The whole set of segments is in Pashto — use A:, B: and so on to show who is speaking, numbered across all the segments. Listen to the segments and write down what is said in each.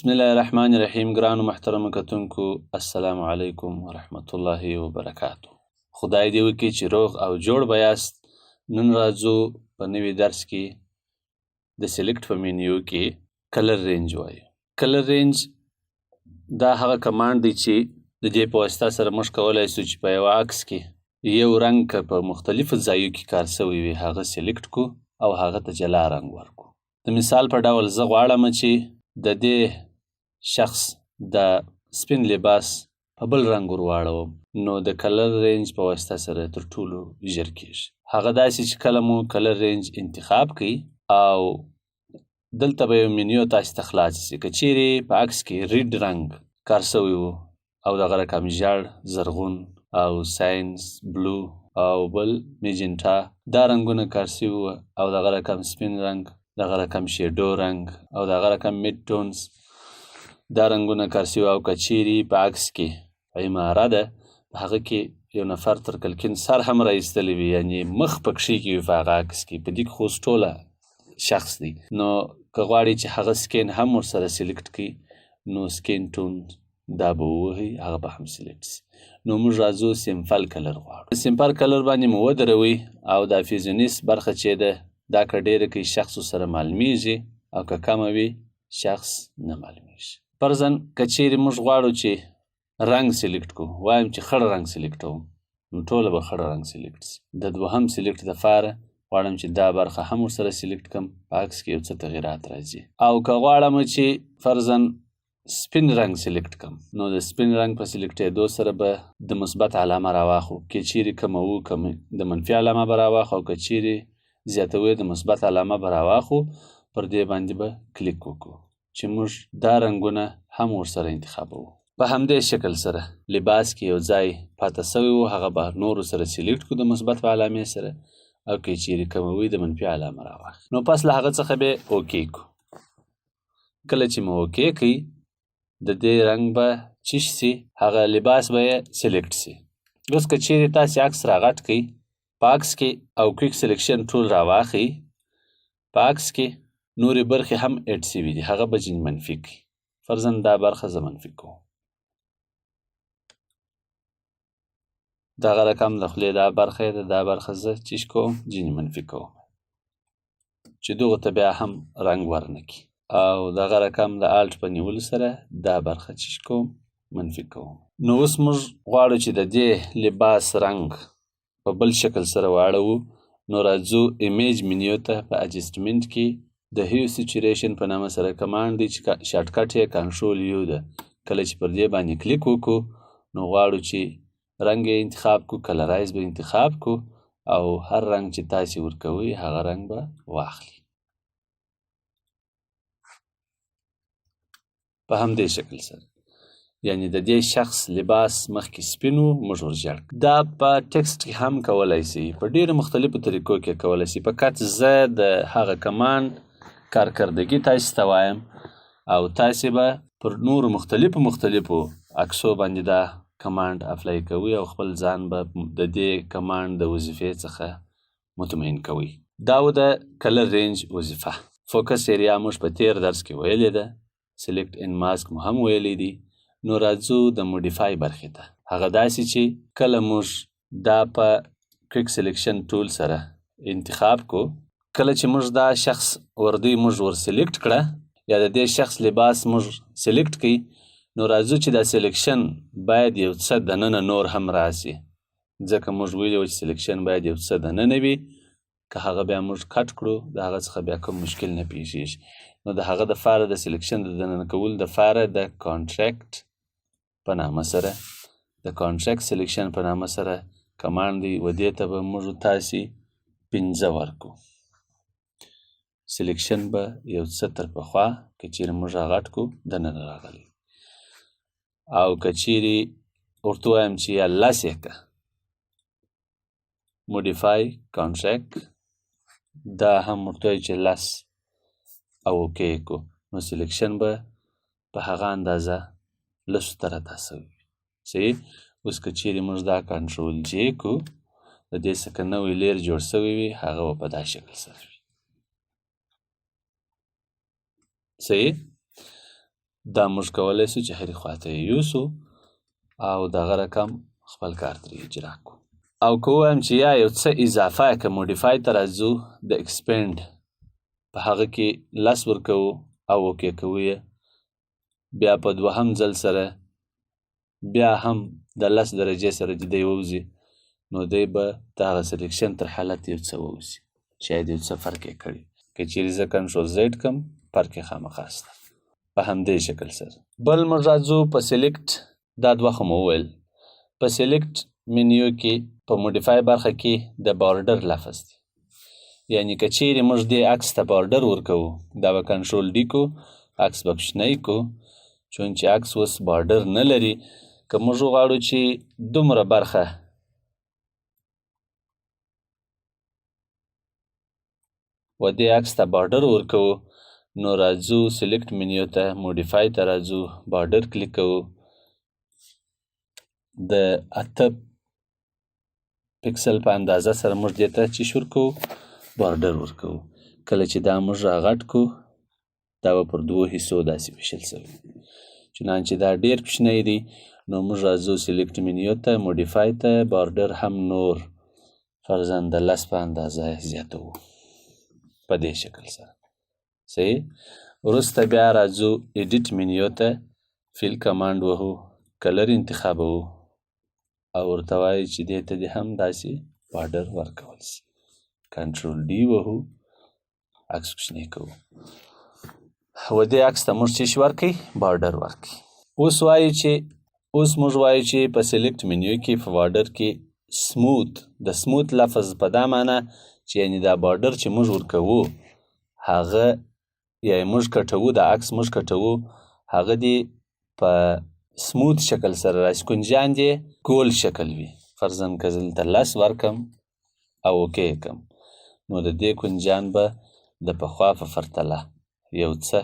A: بسم الله الرحمن الرحیم. ګرانو محترمو کتونکو، السلام علیکم ورحمت الله وبرکاتو. خدای دې وکړي چې روغ او جوړ به یاست. نن راځو په نوي درس کې د select په مینیو کې color range وایو. Color range دا هغه command دی چې د دې په واسطه سره موږ کولای سو چې په یوه عکس کې یو رنګ که په مختلفو ځایو کې کار سوی وي، هغه select کو او هغه ته جلا رنګ ورکو. د مثال په ډول، زه غواړم چې د دې شخص د سپین لباس په بل رنګ ور واړوم، نو د color range په واسطه سره تر ټولو ژر کیږي. هغه داسې چې کله مو color range انتخاب کړئ او دلته به یو مینیو تاسې ته خلاص شي. که چیرې په عکس کې red رنګ کار سوی وو او دغه رقم ژړ، زرغون او cyan، blue او بل magenta، دا رنګونه کار سوي وو او دغه رقم سپین رنګ، دغه رقم shadow رنګ او دغه رقم mid tones، دا رنګونه کار سوي، او که چیرې په عکس کې عماره ده، په هغه کې یو نفر تر کلکین سر هم را ایستلی وي، یعنی مخ پکښې کې وي په هغه عکس کې، په دې کې خو اوس ټوله شخص دی، نو که غواړي چې هغه skin هم ورسره select کړي، نو skin tone دا به ووهي، هغه به هم select سي. نو موږ راځو simple color غواړو. Simple color باندې مو ودروئ او دا fuzziness برخه چې ده، دا که ډېره کوي شخص سره معلومیږي او که کمه وي شخص نه معلومیږي. فرضاً که چیرې موږ غواړو چې رنګ select کو، وایم چې خړ رنګ select کوم، نو ټوله به خړ رنګ select سي. د دوهم select دپاره غواړم چې دا برخه هم ورسره select کم، په عکس کې یو څه تغیرات راځي. او که غواړم چې فرضاً سپین رنګ select کم، نو د سپین رنګ په select ېدو سره به د مثبت علامه راواخو، که چیرې کموو کم د منفي علامه به راواخو او که چیرې زیاتوي د مثبت علامه به راواخو. پر دې باندې به کلیک وکړو چې موږ دا رنګونه هم ورسره انتخابوو. په همدې شکل سره لباس کې یو ځای پاته سوی و، هغه به نورو سره select کړو د مثبت په علامې سره او که چیرې کموي د منفي علامه راواخلي. نو پس له هغه څخه به okay کو. کله چې مو okay کوي، د دې رنګ به چش سي، هغه لباس به یې select سي. اوس که چیرې تاسې عکس راغټ کړئ په عکس کې او quick selection tool راواخلئ، په عکس کې نورې برخې هم add سوي دي، هغه به ځینې منفي کړئ. فرضاً دا برخه زه منفي کوم، دغه رقم د خولې دا برخه ده، دا برخه زه چیش کوم، ځینې منفي کوم چې دغو ته بیا هم رنګ ورنه کړي. او دغه رقم د Alt په نیولو سره دا برخه چیش کوم، منفي کوم. نو اوس موږ غواړو چې د دې لباس رنګ په بل شکل سره واړوو، نو راځو image menu ته. په adjustment کې د hue saturation په نامه سره command دی چې shortcut یې Control U ده. کله چې پر دې باندې کلیک وکړو، نو غواړو چې رنګ یې انتخاب کو، colorize به انتخاب کو او هر رنګ چې تاسې ورکوئ هغه رنګ به واخلي په همدې شکل سره. یعنی د دې شخص لباس مخکې سپین و، موږ ورژړ. دا په text کې هم کولای سي، په ډېرو مختلفو طریقو کې کولای سي. فقط زه د هغه command کارکردګي تاسې ته وایم او تاسې به پر نورو مختلفو مختلفو عکسو باندې دا command apply کوئ او خپل ځان به د دې command د وظیفې څخه مطمئن کوئ. دا و د color range وظیفه. Focus area موږ په تیر درس کې ویلې ده، select and mask مو هم ویلی دی. نو راځو د modify برخې ته. هغه داسې چې کله موږ دا په quick selection tool سره انتخاب کو، کله چې موږ دا شخص وردی موږ ور select کړه یا د دې شخص لباس موږ select کړي، نو راځو چې دا selection باید یو څه دننه نور هم راسي، ځکه موږ ویلي وو چې selection باید یو څه دننه وي. که هغه بیا موږ cut کړو، د هغه څخه بیا کوم مشکل نه پیښیږي. نو د هغه دپاره، د selection د دننه کولو دپاره، د contract په نامه سره، د contract selection په نامه سره command دی و دې ته به موږ تاسې 5 ورکو. Selection به یو څه تر پخوا که چیرې موږ غټ کو دننه راغلی. او که چیرې ورته ووایم چې یا لس یې که، modify contract، دا هم ورته وایي چې لس او okay کو، نو selection به په هغه اندازه لسو ته راته سوی وي. صحیح. اوس که چیرې موږ دا Control J کو، د دې څخه نوی layer جوړ سوی وي، هغه به په دا شکل سره وي. صحیح. دا موږ کولی شو چې هرې خوا ته یې یوسو او دغه رقم خپل کار ترې اجرا کړو. او که ووایم چې یا یو څه اضافه که modify ته راځو، د expand په هغه کې 10 ورکوو او okay کوو یې، بیا په دوهم ځل سره بیا هم د 10 درجې سره چې دی ووځي، نو دی به د هغه selection تر حالت یو څه ووځي، شاید یو څه فرق یې کړي. که چیرې زه control Z کړم، فرق یې خامخا شته په همدې شکل سره. بل موږ راځو په select، دا دوه خو مو وویل. په select menu کې په modify برخه کې د border لفظ دی، یعنی که چیرې موږ دې عکس ته border ورکوو، دا به control D کو، عکس به کوچنی کو، چون چې عکس اوس border نه لري. که موږ وغواړو چې دومره برخه و دې عکس ته border ورکوو، نو راځو select menu ته، modify ته راځو، border کلیک کوو، د 8 پیکسل په اندازه سره موږ دې ته چې ورکوو، border ورکوو. کله چې دا موږ راغټ کو، دا به پر دوو حصو داسې ویشل سوی. چنانچه دا ډیر کوچنی دی، نو موږ راځو select menu ته، modify ته، border هم نور فرضاً د 10 په اندازه زیاتوو په دې شکل سره. صحیح. وروسته بیا راځو edit menu ته، fill command وهو، color انتخابوو او ورته وایو چې دې ته دې هم داسې border ورکول شي. control D وهو، عکس کوچنی کوو. و دې عکس ته موږ څه شي ورکوي؟ border ورکوي. اوس موږ وایو چې په select menu کې په border کې smooth، د smooth لفظ په دا معنا چې یعنی دا border چې موږ ورکوو هغه، یا یې موږ کټوو، دا عکس موږ کټوو، هغه دې په smooth شکل سره راشي، کنجان دې ګول شکل وي. فرضاً که زه دلته 10 ورکم او okay یې کړم، نو د دې کنجان به د پخوا په پرتله یو څه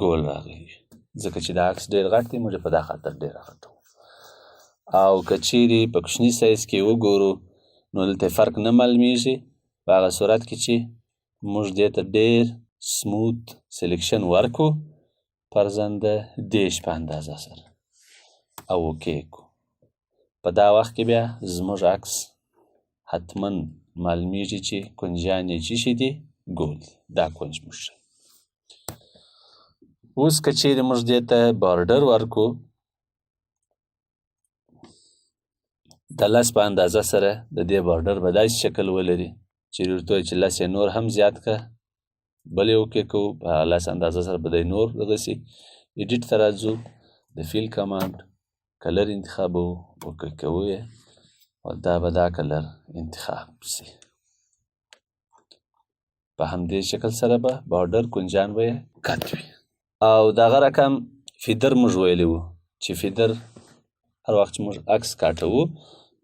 A: ګول راغلی وي، ځکه چې دا عکس ډېر غټ دی، موږ یې په دا خاطر ډېر غټوو. او که چیرې په کوچني سایز کې وګورو، نو دلته فرق نه معلومیږي، په هغه صورت کې چې موږ دې ته ډېر smooth selection ورکو، فرضاً د 30 په اندازه سره او okay کو، په دا وخت کې بیا زموږ عکس حتما معلومیږي چې کنجان یې څه شي دي، ګول دي، دا کنج موږ ښیي. اوس که چیرې موږ دې ته border ورکو د 10 په اندازه سره، د دې border به داسې شکل ولري چې ورته وایي چې 10 یې نور هم زیات که، بل یې okay کوو، په هغه 10 اندازه سره به دی نور دغسې. edit ته راځو، د fill command color انتخابوو، okay کوو یې، او دا به دا color انتخاب شي. په همدې شکل سره به border کنجان به یې cut وي. او دغه رقم feather موږ ویلي وو چې feather هر وخت چې موږ عکس کاټوو،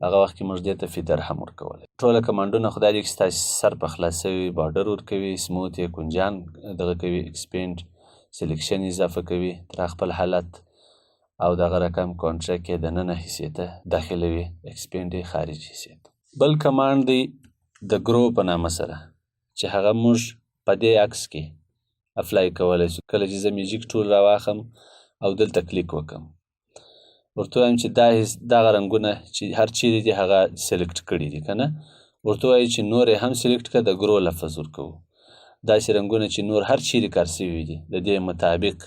A: هغه وخت کې موږ دې ته feather هم ورکولی. ټوله command ونه خدای دې چې ستاسې سر په خلاص شوي، border ورکوي، smooth یې کنجان دغه کوي، expand selection اضافه کوي تر خپل حالت، او دغه رقم contract یې دننه حصې ته داخلوي، expand یې خارج حصې ته. بل command دی د grow په نامه سره چې هغه موږ په دې عکس کې apply کولی شو. کله چې زه magic tool راواخم او دلته کلیک وکړم، ورته وایم چې دغه رنګونه چې هر چیرې دي هغه select کړي دي که نه، ورته وایي چې نور یې هم select کړه، د grow لفظ ورکوو. داسې رنګونه چې نور هر چیرې کار شوي دي د دې مطابق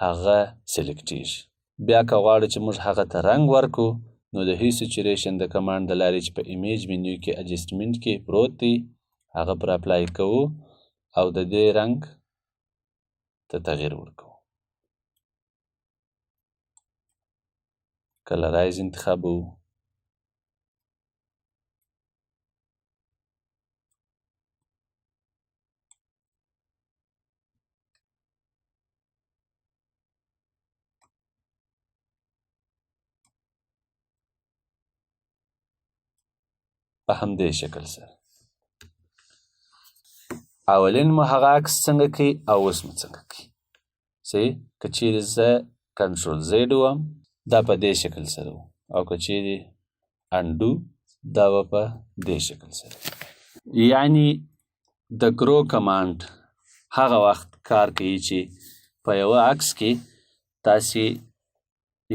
A: هغه select ېږي. بیا که غواړو چې موږ هغه ته رنګ ورکړو، نو د hue saturation د command د لارې چې په image menu کې adjustment کې پروت دی، هغه پر apply کوو او د دې رنګ ته تغییر ورکوو. colorize انتخابوو، په همدې شکل سره. اولین مو هغه عکس څنګه کوي او اوس مو څنګه کوي. صحیح، که چیرې زه control Z وم، دا په دې شکل سره و، او که چیرې undo، دا به په دې شکل سره. یعنی د grow command هغه وخت کار کوي چې په یوه عکس کې تاسې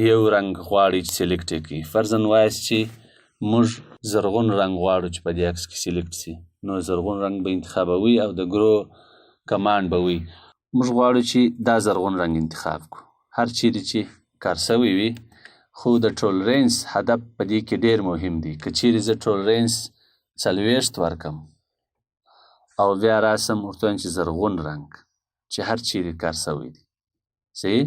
A: یو رنګ غواړئ چې select یې کړئ. فرضاً وایاست چې موږ زرغون رنګ غواړو چې په دې عکس کې select سي، نو زرغون رنګ به انتخابوئ او د grow command به وي. موږ غواړو چې دا زرغون رنګ انتخاب کړو، هر چیرې چې کار شوی وي. خو د tolerance هدف په دې کې ډیر مهم دی. که چیرې زه tolerance 40 ورکم او بیا راسم ورته وایم چې زرغون رنګ چې هر چیرې کار شوی دی، صحیح؟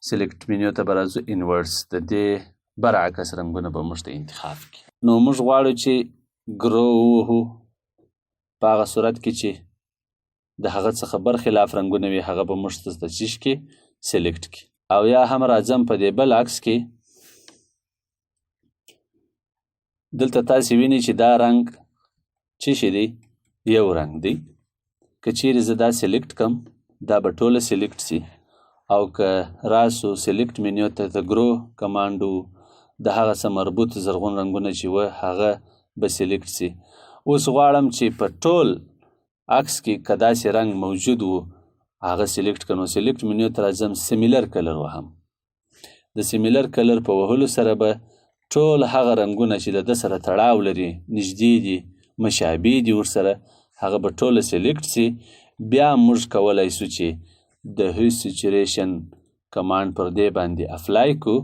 A: select menu ته به راځو، inverse، د دې برعکس رنګونه به موږ ته انتخاب کړي. نو موږ غواړو چې grow ووهو، په هغه صورت کې چې د هغه څخه برخلاف رنګونه وي هغه به موږ ته څه کې select کړي. او یا هم راځم په دې بل عکس کې، دلته تاسې وینئ چې دا رنګ څه شی دی؟ یو رنګ دی. که چیرې زه دا select کړم دا به ټوله select سي، او که راسو select menu ته د grow command د هغه څه مربوط زرغون رنګونه چې وه هغه به select سي. اوس غواړم چې په ټول عکس کې که داسې رنګ موجود و هغه select کړم، نو select menu ته راځم، similar color وهم. د similar color په وهلو سره به ټول هغه رنګونه چې د ده سره تړاو لري، نږدې دي، مشابه دي ورسره، هغه به ټوله select سي. بیا موږ کولی سو چې د hue saturation command پر دې باندې apply کو،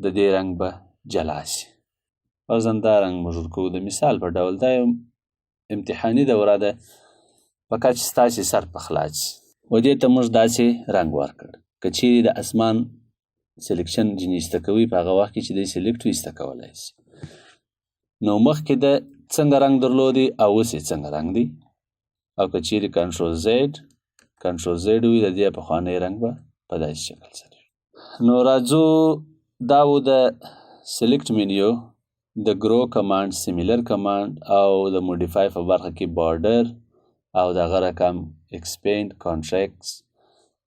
A: د دې رنګ به جلا سي. فرضاً دا رنګ موږ ورکوو د مثال په ډول، دا یو امتحاني دوره ده، په کچ ستاسې سر په خلاص سي. و دې ته موږ داسې رنګ ورکړ. که چیرې د اسمان selection ځینې ایسته کوئ په هغه وخت کې چې دی select وي ایسته کولی سي. نو مخکې د څنګه رنګ درلودی او اوس یې څنګه رنګ دی. او که چیرې control Z وي د دې پخوانی رنګ به په داسې شکل سره وي. نو راځو دا و د select menu د grow command، similar command او د modify په برخه کې border او د هغه رقم expand، contract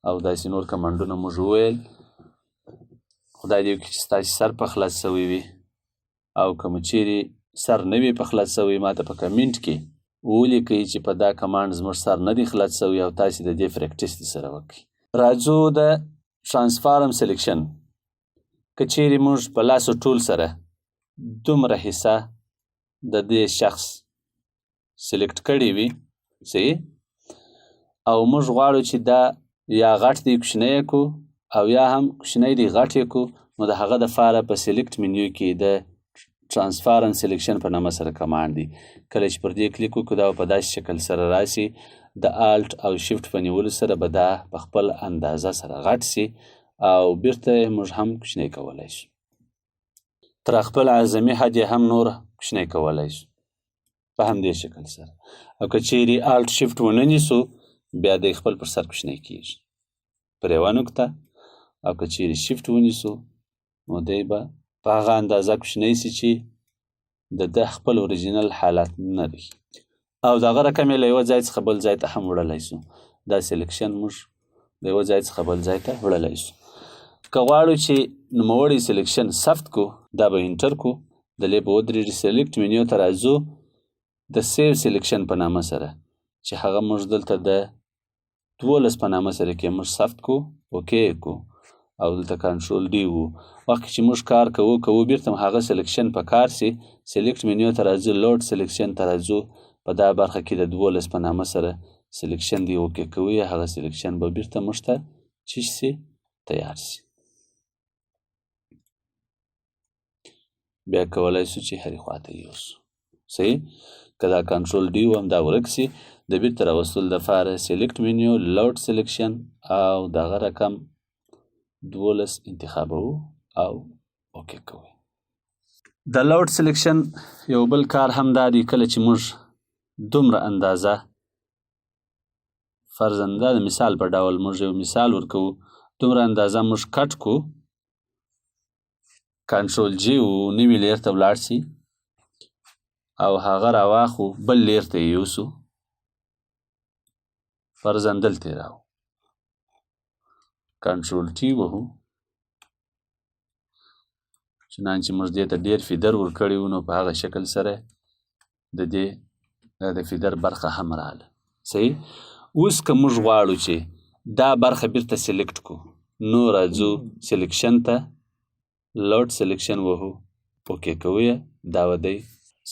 A: او داسې نور command ونه موږ وویل. خدای دې وکړي چې ستاسې سر په خلاص شوی وي، او که مو چیرې سر نه وي په خلاص شوی ما ته په کمنټ کې ولیکئ چې په دا command زموږ سر نه دی خلاص شوی او تاسې د دې practice دې سره وکړئ. راځو د transform selection. که چیرې موږ په lasso tool سره دومره حصه د دې شخص select کړې وي، صحیح، او موږ غواړو چې دا یا غټ دی کوچنی یې کړو او یا هم کوچنی دی غټ یې کړو، نو د هغه دپاره په select menu کې د transform selection په نامه سره command دی. کله چې پر دې کلیک وکړو دا په داسې شکل سره راسي، د Alt او شیفت په نیولو سره به دا په خپل اندازه سره غټ سي او بیرته موږ هم کوچنی کولی شو، تر خپل اعظمي حد یې هم نور کوچنی کولی شو په همدې شکل سره. او که چیرې Alt Shift ونه نیسو بیا دی خپل پر سر کوچنی کیږي پر یوه نقطه، او که چیرې شیفت ونیسو نو دی به په هغه اندازه کوچنی سي چې د ده خپل original حالت نه دی. او د هغه رقم یې له یوه ځای څخه بل ځای ته هم وړلی سو. دا selection موږ له یوه ځای څخه بل ځای ته وړلی سو. که غواړو چې نوموړی selection ثبت کو، دا به enter کو، د لې به ودرېږي، select menu ته راځو د save selection په نامه سره چې هغه موږ دلته د 12 په نامه سره کې موږ ثبت کو، okay کو، او دلته control D وو. وخت چې موږ کار کوو کوو بیرته هغه selection په کار سي، select menu ته راځو، load selection ته راځو، په دا برخه کې د 12 په نامه سره selection دی okay کوي، هغه selection به بیرته موږ ته چی سي تیار سي. بیا کولای سو چې هرې خواته یوسو. صحیح، که دا control D و هم دا ورک سي، د بیرته راوستلو دپاره select menu، load selection او دغه رقم 12 انتخابوو او okay کوو. د load selection یو بل کار هم دا دی، کله چې موږ دومره اندازه فرضاً دا د مثال په ډول موږ یو مثال ورکوو، دومره اندازه موږ cut کو، control J و نوي layer ته ولاړ سي او هغه راواخو بل layer ته یې یوسو، فرضاً دلته یې راوړو، control T وهو، چنانچه موږ دې ته ډېر feather ورکړی و، نو په هغه شکل سره د دې د feather برخه هم راغله. صحیح، اوس که موږ غواړو چې دا برخه بیرته select کړو، نو راځو selection ته، load selection وهو، okay کوو یې، دا به دی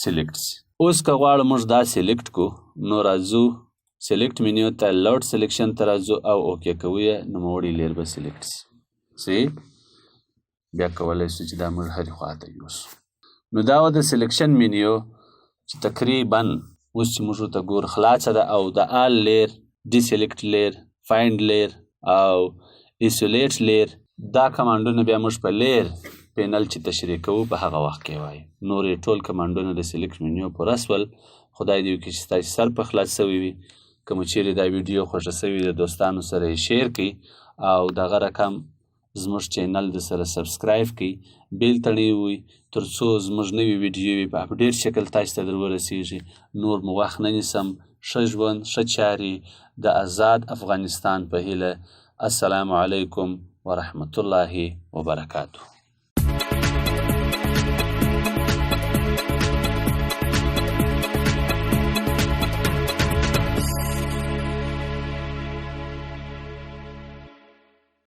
A: select سي. اوس که غواړو موږ دا select کو، نو راځو select menu ته، load selection ته راځو او okay کوو یې، نوموړی layer به select سي. بیا کولی شو چې دا موږ هرې خوا ته یوسو. نو دا وه د selection menu چې تقریبا اوس چې موږ ورته ګورو خلاصه ده، او د all layer، deselect layer، find layer او isolate layer دا command ونه بیا موږ په layer panel چې تشریح کوو په هغه وخت کې وایو. نور یې ټول command ونه د select menu پوره سول. خدای دې وکړي چې ستاسو سر په خلاص سوی وي. که مو چیرې دا ویډیو خوښه سوي، د دوستانو سره یې share کړئ او دغه رقم زموږ channel د سره subscribe کړئ، bell تڼۍ وي، تر څو زموږ نوې ویډیوې په update شکل تاسو ته در ورسیږي. نور مو وخت نه نیسم. ښه ژوند، ښه چارې، د ازاد افغانستان په هیله. السلام علیکم ورحمت الله وبرکاته.